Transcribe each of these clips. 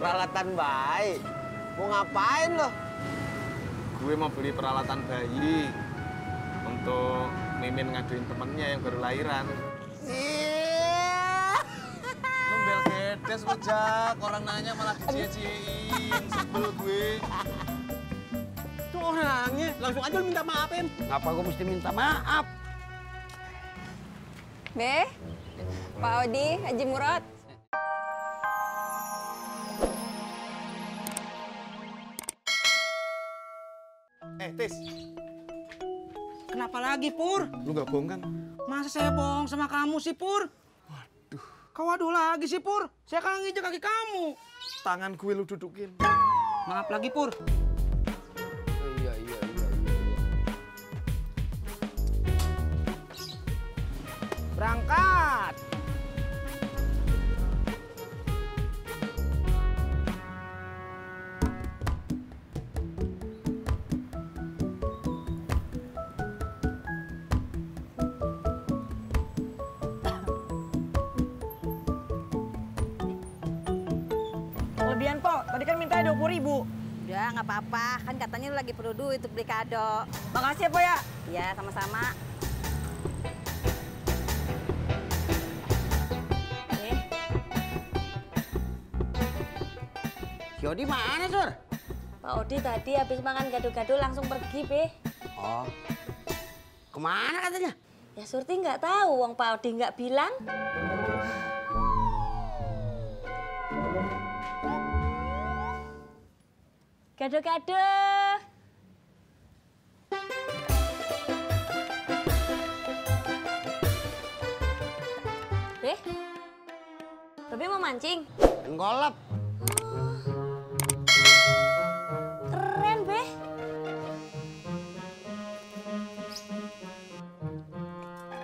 peralatan bayi. Mau ngapain lo? Gue mau beli peralatan bayi untuk Mimin ngaduin temennya yang baru lahiran. Iya. Lu bel gedes lo, Jak. Orang nanya malah dicie-ciein. Sebel gue. Itu orangnya. Langsung aja lu minta maafin. Ngapa gue mesti minta maaf? Be, Pak Odi, Haji Murad. Tis. Kenapa lagi, Pur? Lu nggak bohong kan? Masa saya bohong sama kamu sih, Pur? Waduh. Kau waduh lagi sih, Pur. Saya kan nginjek kaki kamu. Tangan gue lu dudukin. Maaf lagi, Pur. Iya. Berangkat. Kelebihan, Po. Tadi kan mintanya 20.000. Udah, nggak apa-apa. Kan katanya lu lagi perlu duit untuk beli kado. Makasih ya, Po ya. Iya, sama-sama. Si Odi mana, Sur? Pak Odi tadi habis makan gado-gado langsung pergi, Be. Oh. Kemana katanya? Ya Surti nggak tahu, wong Pak Odi nggak bilang. Gado-gado. Be, Babe mau mancing? Enggolap. Keren, Be.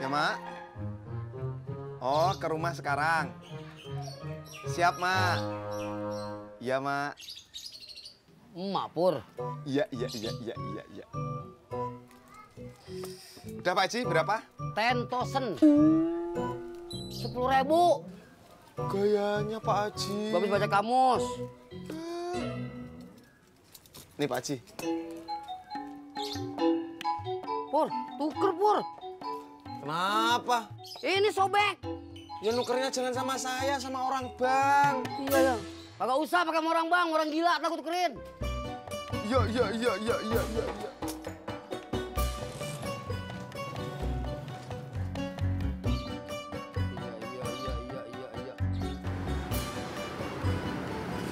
Ya, Mak. Oh, ke rumah sekarang. Siap, Mak. Iya, Mak. Emak, Pur. Iya. Udah, Pak Haji, berapa? 10.000. 10.000. Gayanya, Pak Haji. Habis baca kamus. Nih, Pak Haji. Pur, tuker, Pur. Kenapa? Ini sobek. Ya nukernya jangan sama saya, sama orang bank. Iya. Kagak usah pakai orang bang, orang gila takut tukerin. Iya.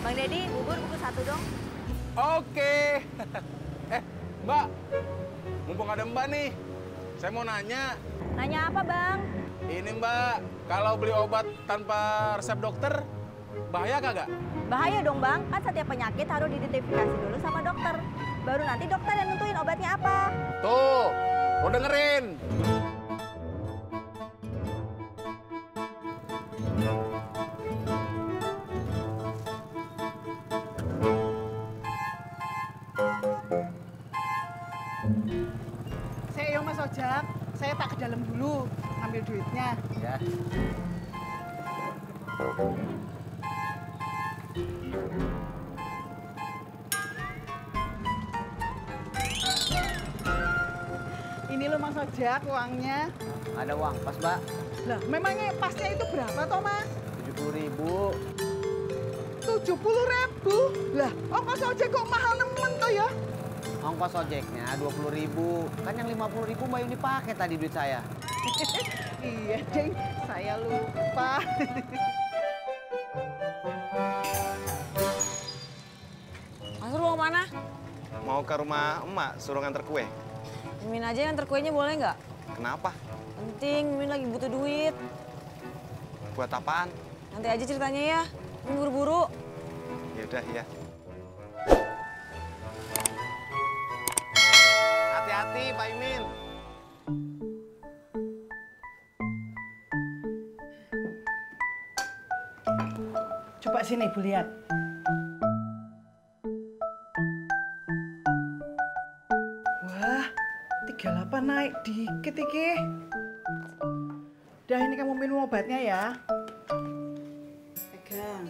Bang Deddy, bubur buku 1 dong. Oke. Mbak, mumpung ada Mbak nih, saya mau nanya. Nanya apa, Bang? Ini Mbak, kalau beli obat tanpa resep dokter, bahaya kagak? Bahaya dong, Bang. Kan setiap penyakit harus diidentifikasi dulu sama dokter. Baru nanti dokter yang nentuin obatnya apa. Tuh, lo dengerin. Mas Ojak, saya tak ke dalam dulu, ambil duitnya. Ya. Ini loh Mas Ojak uangnya. Ada uang pas, Mbak. Lah, memangnya pasnya itu berapa toh, Mas? 70.000. 70.000. Lah, ongkos ojek kok mahal nemen toh ya? Ongkos ojeknya 20.000. Kan yang 50.000 Mbak Yuni pakai tadi duit saya. Iya, Ding. Saya lupa. Mas Nur mau mana? Mau ke rumah emak, suruh nganter kue. Mimin aja yang kuenya boleh nggak? Kenapa? Penting, Mimin lagi butuh duit. Buat apaan? Nanti aja ceritanya ya. Mimin buru-buru. Ya udah, ya. Hati-hati, Pak Imin. Coba sini Ibu lihat. Wah, 38 naik dikit iki. Dah ini kamu minum obatnya ya. Pegang.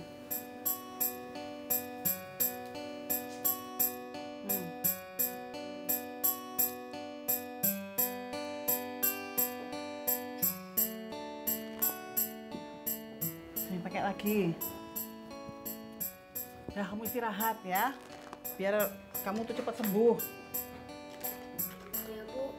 pakai lagi. Udah, kamu istirahat ya. Biar kamu tuh cepat sembuh. Iya, Bu.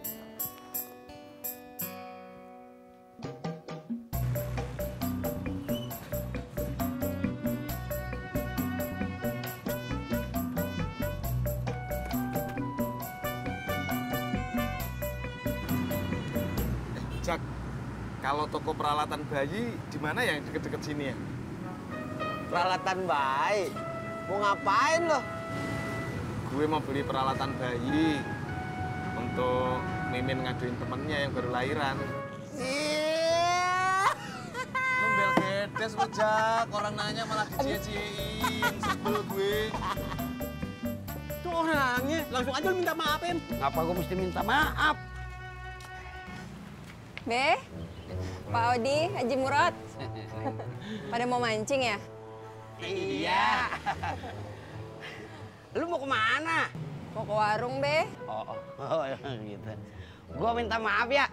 Jak, kalau toko peralatan bayi di mana ya, yang deket-deket sini ya? Peralatan bayi? Mau ngapain lo? Gue mau beli peralatan bayi untuk Mimin ngaduin temennya yang baru lahiran. Lu bel gedes lu, Jak. Orang nanya malah dicie-ciein. Sebel gue. Tuh orangnya, langsung aja lu minta maafin. Ngapa gue mesti minta maaf? Be, Pak Odi, Haji Murad. Pada mau mancing ya? Iya. Lu mau kemana? Mau ke warung, Be. Oh, gitu. Gua minta maaf ya.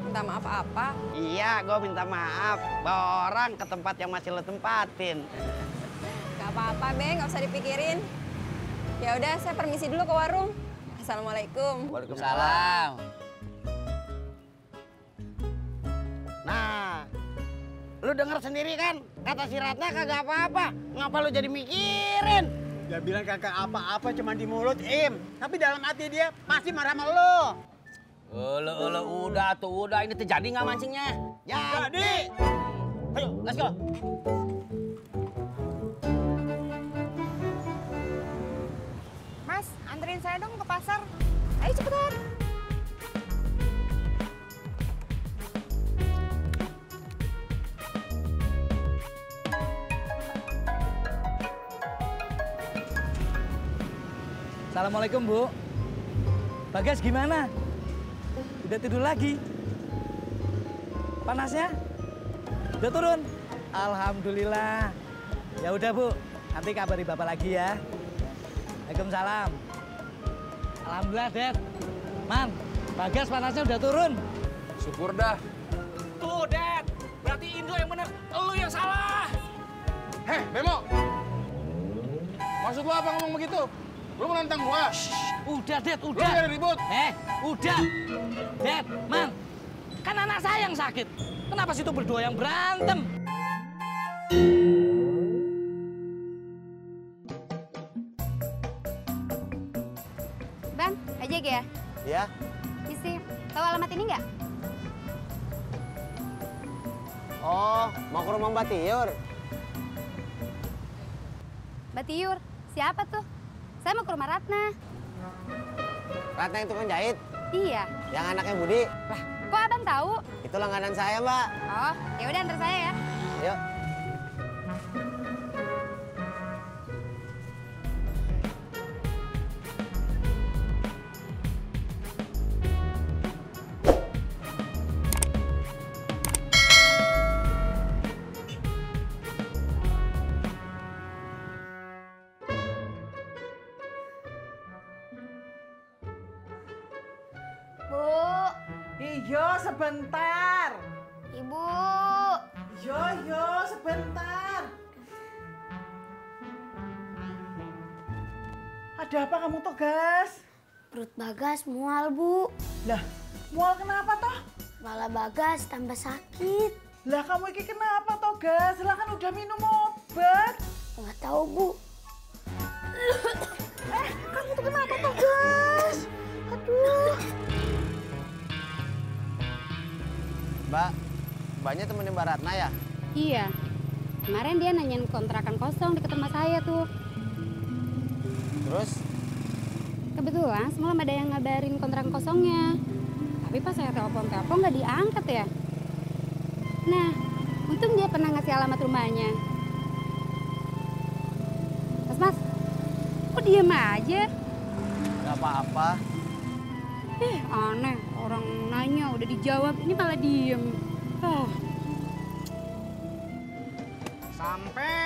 Minta maaf apa? Iya, gua minta maaf. Bawa orang ke tempat yang masih lo tempatin. Gak apa-apa, Be, nggak usah dipikirin. Ya udah, saya permisi dulu ke warung. Assalamualaikum. Waalaikumsalam. Nah, lu denger sendiri kan? Kata si Ratna kagak apa-apa. Ngapa lu jadi mikirin? Dia bilang kagak apa-apa, cuma di mulut, Im. Tapi dalam hati dia pasti marah sama lo. Udah tuh, udah. Ini terjadi nggak mancingnya? Jadi. Ayo, let's go. Mas, anterin saya dong ke pasar. Ayo cepetan. Assalamualaikum, Bu. Bagas gimana? Udah tidur lagi? Panasnya? Udah turun? Alhamdulillah. Ya udah, Bu. Nanti kabari Bapak lagi ya. Waalaikumsalam. Alhamdulillah, Dad. Man, Bagas panasnya udah turun. Syukur dah. Tuh, Dad. Berarti Indo yang bener, lu yang salah. Heh, Bemo. Maksud lu apa ngomong begitu? Lu menantang gua? Udah, Dad, Lu udah. jangan ribut. Udah. Dad, Man. Kan anak saya yang sakit. Kenapa situ berdua yang berantem? Bang, ojek ya? Ya. Misi, tahu alamat ini nggak? Oh, mau ke rumah Mbak Tiur? Mbak Tiur, siapa tuh? Saya mau ke rumah Ratna. Ratna yang tukang jahit? Iya. Yang anaknya Budi? Lah, kok abang tahu? Itu langganan saya, Mbak. Oh, ya udah antar saya ya. Yuk. Bu. Iyo, sebentar. Ibu. Yo, sebentar. Ada apa kamu toh, Gas? Perut Bagas mual, Bu. Lah, mual kenapa toh? Kepala Bagas tambah sakit. Lah, kamu iki kenapa toh, Gas? Lah kan udah minum obat. Nggak tahu, Bu. Kamu tuh kenapa toh, Gas? Aduh. Mbak, Mbaknya temennya Mbak Ratna ya? Iya. Kemarin dia nanyain kontrakan kosong di rumah saya tuh. Terus? Kebetulan semalam ada yang ngabarin kontrakan kosongnya. Tapi pas saya telepon nggak diangkat ya. Nah, untung dia pernah ngasih alamat rumahnya. Mas, kok diem aja? Gak apa-apa. Aneh. Orang nanya udah dijawab, ini malah diem. Sampai